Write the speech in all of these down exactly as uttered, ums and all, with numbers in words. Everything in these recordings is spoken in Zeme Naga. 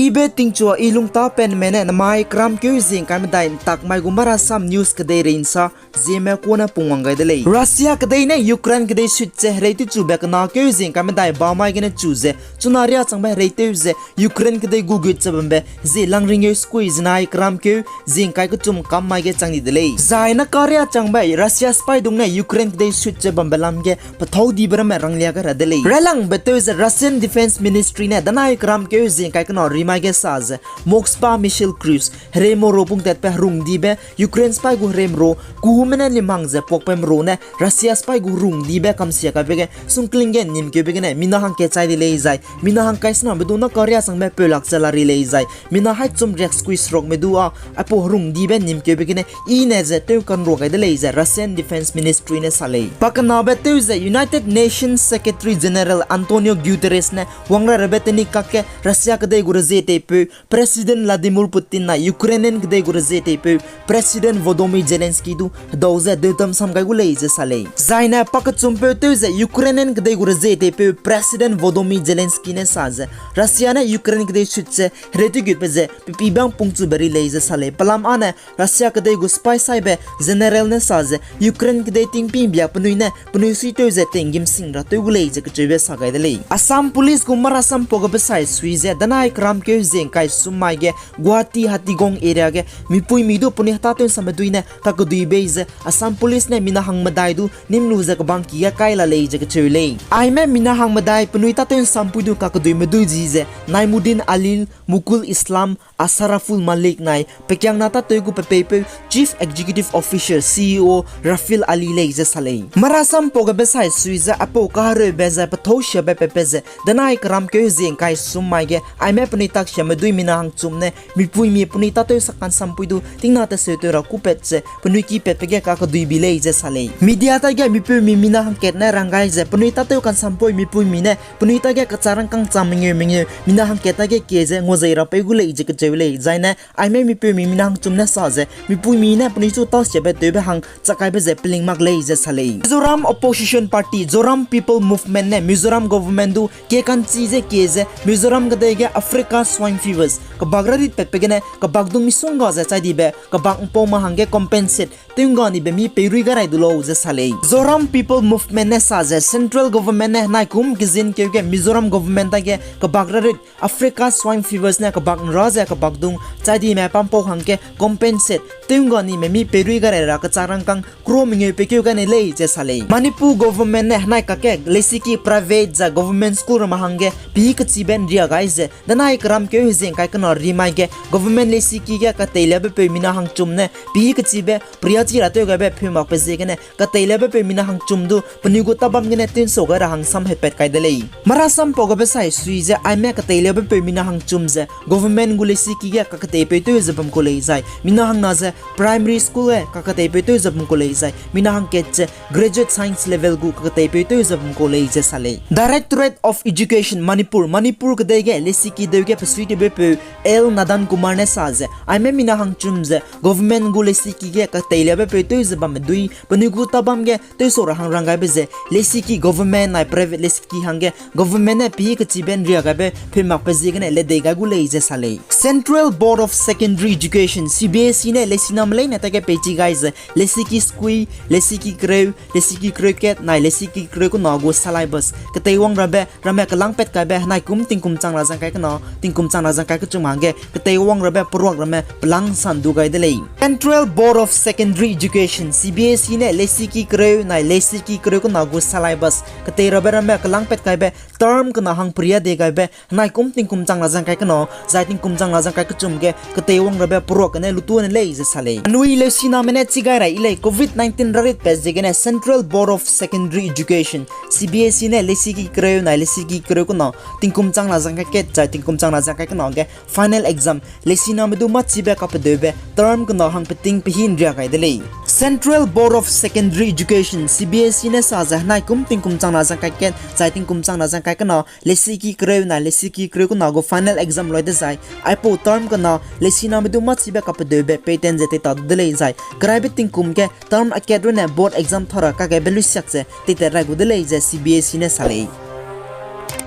Ibe tingchua i lungta penme ne namai keramkeu zingkai medai ntak mai gu Marasam News kedei reinsa Zeme kune pungwang gai de lei. Russia kedei ne Ukraine kedei sut ze herei tew chube kena keu zingkai medai ba mai gene chu ze, chuna riâ changbe herei tew ze Ukraine kedei gu gut ze bambe zie langringeu sekui zenai keramkeu zingkai kechum kam mai ge chang di de lei. Zai na kariâ changbe Russia sipaidung ne Ukraine kedei sut ze bambe lam ge pethâu dibe ramme ranglia gai ra de lei. Railangbe tew ze Russian Defense Ministry ne danai keramkeu zingkai kena rimai ge sa ze Moskva missile cruise herei moro pungtatbe herung dibe Ukraine sipai gu herei mero kuhume ne limhang ze puakbe mero ne Russia sipai gu herung dibe kamsia kaibe ge sungkling ge nimkeube gene mina hangkat chai di lei zai mina hangkai senambe du na kariâ changbe peulak ze la ri lei zai mina haî chum riak sekui serukme du â aipau herung dibe nimkeube gene i ne ze tew kanrua gai de lei ze Russian Defense Ministry ne sa lei. Pakenabe tew ze United Nations Secretary General Antonio Guterres ne wangrabe teni kakge Russia kedei gu rezie teipeu President Vladimir Putin nai Ukrainian kedei gu rezie teipeu President Volodymyr Zelensky du hedau ze deutam sam gai gu lei ze sa lei. Zaine pakechumpeu tew ze Ukrainian kedei gu rezie teipeu President Volodymyr Zelensky ne sa ze Russia ne Ukraine kedei sut ze herei tewgutbe ze pepibang pungchube ri lei ze sa lei. Pelam â ne Russia kedei gu sipai saibe general ne sa ze Ukraine kedei tingpî mbia penui ne penui suitew ze tinggîm sing ra tew gu lei ze kecheube sa gai de lei. Assam Police gu Marasam pau gabe sai sui ze danai keramkeu zingkai sum mai ge Guwahati Hatigong area ge mipuimi du penui hetâtew nsamme dui ne kakedui bei ze Assam Police ne mina hang medai du nîm lu ze kebang ki ge kai la lei ze kecheu lei. Aime mina hang medai penui tâtew nsampui du kakeduime dui ji ze Naimuddin Alil, Mukul Islam, Asaraful Malik nai pekiangna tâtew gu pepeipeu Chief Executive Officer, C E O Rafil Ali lei ze sa lei. Marasam pau gabe sai sui ze aipau kahereube ze pethâu siabe pepe ze danai keramkeu zingkai sum mai ge aime penui taksiame dui mina hangchum ne mipuimi penui tâtew sakan sampui du tingna teseutew ra kupat ze penui ki patbe ge kakedui bi lei ze sa lei. Media taige mipuimi mina hangkat ne rang gai ze penui tâtew kansampui mipuimi ne penui taige kachak rangkâng chang mengeu mengeu mina hangkat taige kie ze nguazei ra pei gu lei ze kecheu lei. Zaine aime mipuimi mina hangchum ne sa ze mipuimi ne penui chu tâsiabe tewbe hang chak kaibe ze peling mak lei ze sa lei. Mizoram Opposition Party Zoram People Movement ne Mizoram government du kie kanchi ze kie ze Mizoram kedei ge Africa Swine Fevers kebak rarit patbe gene kebakdung misongga ze chai dibe kebak ’mpau ma hangge compensate tew ’ngga nibe mi peirui gai rai du lau ze sa lei. Zoram People Movement ne sa ze Central Government ne henai kum kezin keu ge Mizoram Government taige kebak rarit Africa Swine Fevers ne kebak ’nra ze kebakdung chai dime pampau hangge compensate tew ’ngga nime mi peirui gai rai ra kechak rangkâng crore mengeu pekeu gai nei lei ze sa lei. Manipur Government ne henai kakge lesiki private zai government school ramme hangge pî kechibe ’nria gai ze danai keramkeu zingkai kena rimai ge government lesiki ge kateiliabepeu mina hangchum ne pî kechibe periachi ra tew gaibe pheu makbe ziegene kateiliabepeu mina hangchum du penui gu tabam gene tew'nsau gai ra hang sam hepat kai de lei. Marasam pau gabe sai sui ze aime kateiliabepeu mina hangchum ze government gu lesiki ge kaketeipeu tew ze bam kau lei zai mina hangna ze primary school ge kaketeipeu tew ze bam kau lei zai mina hangkat ze graduate science level gu kaketeipeu tew ze bam kau lei ze sa lei. Directorate of Education Manipur, Manipur kedei ge lesiki deu ge pesuitewbepeu L Nandan Kumar ne sa ze aime mina hangchum ze government gu lesiki ge kateiliabepeu tew ze bamme dui penui gu tabam ge tew'nsau ra hang rang gaibe ze lesiki government nai private lesiki hangge government ne pî kechibe ’nria gaibe pheu makbe ziegene ledei gai gu lei ze sa lei. Central Board of Secondary Education, C B S E ne lesiname leine taige peichi gai ze lesiki sekui, lesiki kereu, lesiki kereu kat nai lesiki kereu kena gu syllabus keteiwang rabe ramme kelângpat kaibe henai kum tingkum chang na zang kai kena tingkum chang na zang kai kechum hangge keteiwang rabe peruak ramme pelâng san du gai de lei. Central Board of Secondary Education, C B S E ne lesiki kereu nai lesiki kereu kena gu syllabus ketei rabe ramme kelângpat kaibe term kena hang peria dei gaibe henai kum tingkum chang na zang kai kena zai tingkum chang na zang kai kechum ge keteiwang rabe peruak gene lutuane lei ze sa lei. Anui lesiname ne chi gai rai i lei, covid nineteen raritpat ziegene Central Board of Secondary Education, C B S E ne lesiki kereu nai lesiki kereu kena tingkum chang na zang kai kat zai tingkum chang na zang kai kena ge final exam lesiname du mâchibe kapedeube term kena hang peting pehi ’nria gai de lei. Central Board of Secondary Education, C B S E ne sa ze henai kum tingkum chang na zang kai kat zai tingkum chang na zang kai kena lesiki kereu nai lesiki kereu kena gu final exam loi dezai aipau term kena lesiname du mâchibe kapedeube peiten ze teita du de lei zai keraibe tingkum ge term akat runne board exam thau ra kagaibe luisiak ze teitat rai gu de lei ze C B S E ne sa lei.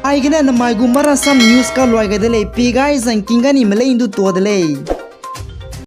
Aigene namai gu marasam news kaluai gai de lei, pie gai zangking ga nime lei ndu tua de lei.